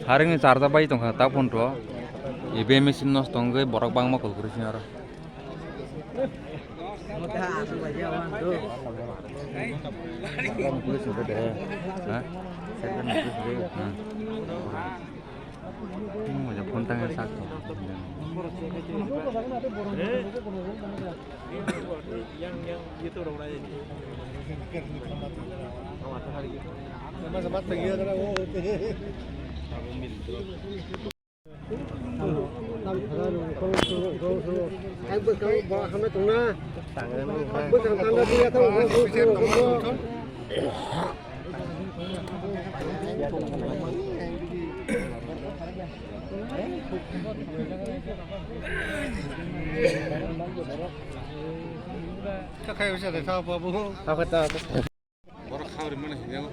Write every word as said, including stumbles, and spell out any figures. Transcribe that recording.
Haringni charjak bai tongkha ta phone to. E B M machine nosto wngwi borok bangma kol kwrwi sini aro. Ha? Hmm. Phone tangwi sak. Borok kha rimani hinwi.